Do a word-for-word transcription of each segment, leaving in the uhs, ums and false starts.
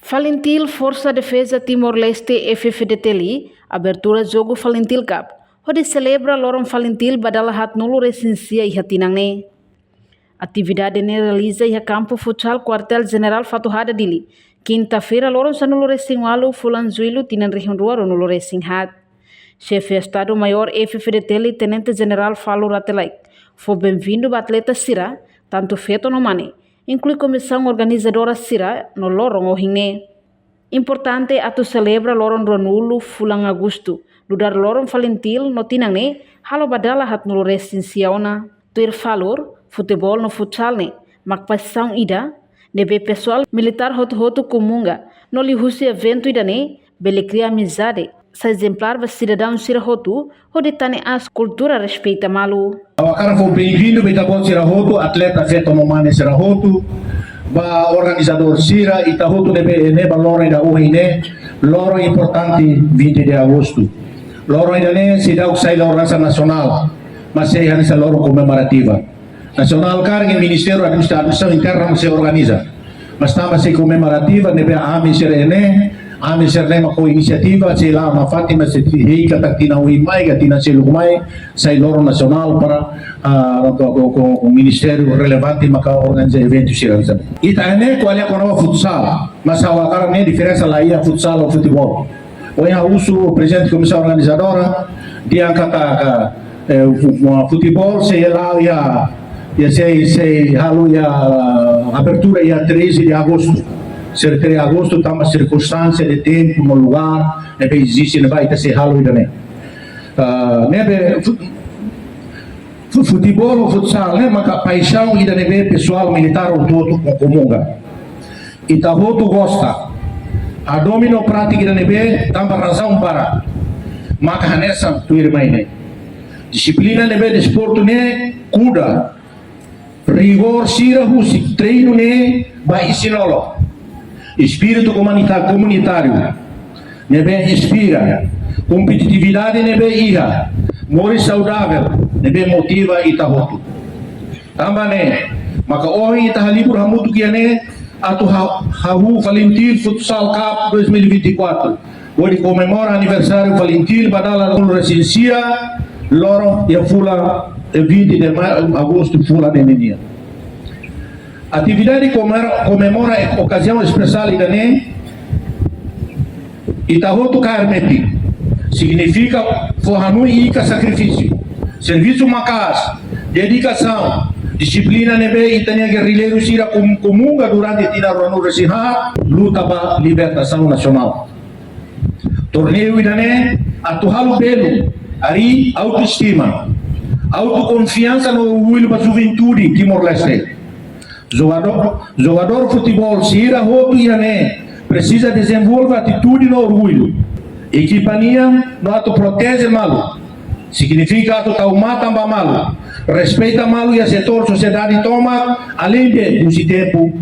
Falintil Forsa Defeza Timor-Leste, F F D T L, abertura jogu Falintil Cup, hodi selebra loron Falintil ba dala haatnulu-resin-sia iha tinan ne'e. Atividade ne'e realiza iha kampu futsal Kuartél Jenerál Fatuhada, Dili, kinta-feira, loron sanulu-resin-ualu fulan Jullu, tinan rihun rua ruanulu-resin-haat. Xefe Estadu Maiór F F D T L, Tenente Jenerál Falur Rate Laek, fó benvindu ba atleta sira, tantu feto no mane, inklui komisaun organizadora sira no loron ohin ne'e. Importante atu selebra loron ruanulu fulan Agostu, nu'udar loron Falintil no tinan ne'e halo ba dala haatnulu-resin-sia ona. Tuir Falur, futeból no futsal ne'e mak paixaun ida ne'ebé pesoál militár hotu-hotu komunga, no liuhusi eventu ida-ne'e bele kria amizade, sai ezemplár ba sidadaun sira hotu, hodi tane aas kultura respeita malu. Ha'u hakarak fó benvindu ba ita-boot sira hotu, atleta feto no mane sira hotu, ba organizadór sira, ita hotu ne'ebé iha ne'e ba loron ida ohin ne'e, loron importante, vinte de Agosto. Loron ida-ne'e seidauk sai loron hanesan nasionál, mas sei hanesan loron komemorativa. Nasionál karik Ministériu Administra-, Administrasaun Interna mak sei organiza. Mas tanba sei komemorativa, ne'ebé ami sira iha ne'e, ami sira ne'e mak ho inisiativa, sei la'o nafatin, mas sei hikas katak tinan oin mai, ka tinan seluk mai, sai loron nasionál para, ah, ko, ko, ko, ko ministériu relevante maka organiza eventu sira hanesan ne'e. Ita iha ne'e ko'alia kona-ba futsal, mas ha'u hakarak ne'e diferensa laiha futsal ho futeból. Ohin ha'u husu prezidente komisaun organizadora, dehan katak, eh, fu-, fu-, futeból sei la'o iha, iha sei, sei halo iha abertura iha treze de Agosto. Sei treze de Agosto, tanba sirkunstánsia de tempu no lugár ne'ebé eziste ne'ebá ita sei halo ida-ne'e. Ah, ne'ebé fu-, fu-, futeból, futsal ne'e maka paixaun ida ne'ebé pesoál militár hotu-hotu ko-, komunga. Ita hotu gosta. Hadomi no pratika ida ne'ebé tanba razaun barak. Maka hanesan tuirmai ne'e. Dixiplina ne'ebé desportu ne'e kuda. Rigór sira husi treinu ne'e ba isin-lolon. Espíritu komunita-, komunitáriu ne'ebé inspira. Kompetitividade ne'ebé iha. Moris saudavel ne'ebé motiva ita hotu. Tanba ne'e maka ohin ita halibur hamutuk iha ne'e atu ha-, hahú Falintil Futsal Cup dois mil e vinte e quatro, hodi komemora aniversáriu Falintil ba dala ruanulu-resin-sia, loron iha fulan, eh, vinte de ma-, Agostu fulan ne'e nian. Atividade komemora, komemora okaziaun espesiál ida-ne'e, ita hotu kaer metin. Signifika fó hanoin hikas sakrifísiu, servisu maka'as, dedikasaun, dixiplina ne'ebé ita-nia gerrilleiru sira kom-, komunga durante tinan ruanulu-resin-haat, luta ba libertasaun nasionál. Torneiu ida-ne'e atu halo belun, harii autoestima, autokonfiansa no orgullu ba juventude Timor-Leste. Jogadór, jogadór futeból sira hotu iha ne'e presiza dezenvolve atitude no orgullu. Ekipa nian no atu proteje malu. Signifika atu tau matan ba malu. Respeita malu iha setór sosiedade tomak, aleinde husi tempu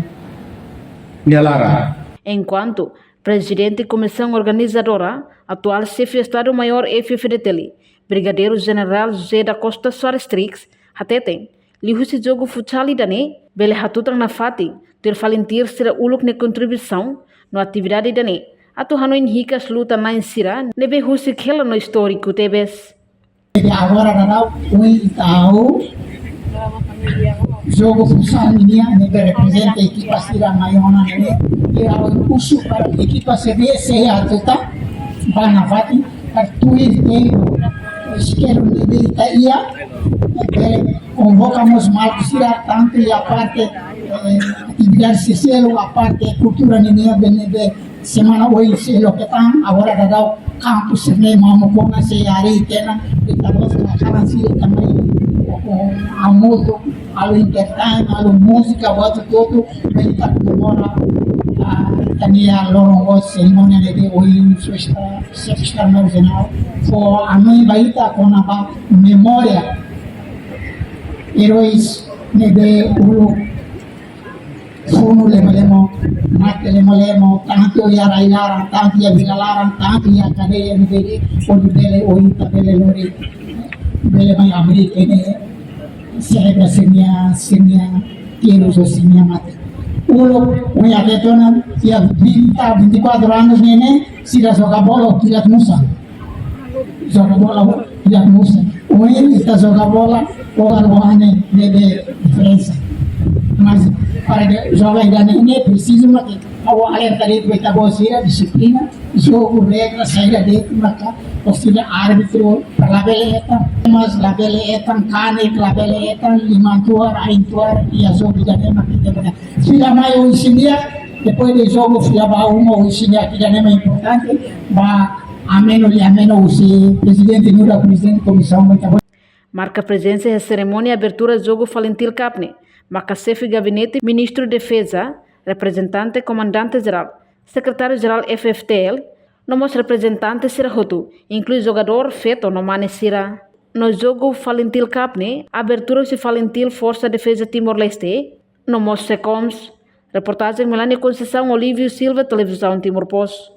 nia laran. Enkuantu Prezidente Komisaun Organizadora, atuál Xefe Estadu Maiór F F D T L, Brigadeiru Jenerál José da Costa Soares Trix, hateten, liuhusi jogu futsal ida-ne'e bele hatutan nafatin tuir Falintil sira uluk nia kontribuisaun no atividade ida-ne'e atu hanoin hikas luta-na'in sira ne'ebé husik hela no istóriku tebes. Jadi agora daudaun ohin ita halo jogu futsal nian ne'ebé reprezenta ekipa sira mai ona ne'e. Ita halo husu para ekipa sira sei hatutan ba nafatin, para tuir tempu eskeru ne'ebé ita iha, bele konvoka mós maluk sira, tantu iha parte, eh, atividade sira seluk, iha parte kultura nian, bele, bele semana oin sei loke tan, agora daudaun kampu sira-ne'e mamuk ona, sei harii tiha ona, ita-boot sira hakarak sei ita mai, o, o, hamutuk, halo entertain, halo múzika, buat hotu-hotu, bele ita komemora, ah, ita-nia loron boot, serimónia ne'ebé ohin Xefe Estadu Maiór Jenerál fó hanoin ba ita kona-ba memória eróis ne'ebé uluk funu lemo-lemo, mate lemo-lemo, tantu iha rai laran, tantu iha vila laran, tantu iha kadeia ne'ebé, hodi bele ohin ita bele lori, bele mai abri ita-nia, selebra sira-nia, sira-nia terus ho sira-nia mate. Uluk, ohin atleta ona, iha vinte, vinte e quatro anos ne'e, sira joga bola, kilat musan. Joga bola, kilat musan. Ohin ita joga bola, ogar wahane, ne'e diferensa. Mas para joga ida-ne'e, ne'e presiza mak ha'u alerta de'it ba ita-boot sira, dixiplina, jogu regra, saida de'it maka, orsida árbitru, labele hetan, mas labele hetan, kanek, labele hetan, liman tuar, ain tuar, iha jogu ida-ne'e mak ita bele. Fila mai ohin sira, depois de jogu, fila ba uma ohin sira, ida-ne'e mak importante, ba ameno, liafuan husi prezidente, nu'udar prezidente komisaun, ba ita-boot. Marka prezensa iha serimónia abertura jogu Falintil Cup ne'e, maka xefe gabinete, ministru defeza, reprezentante komandante jerál, sekretáriu jerál F F T L, no mós reprezentante sira hotu, inklui jogadór feto no mane sira. No jogu Falintil Cup ne'e, abertura husi Falintil Forsa Defeza Timor-Leste, no mós SECOMS. Reportajen Melania Conceição, Olívio Silva, Televizaun Timor Post.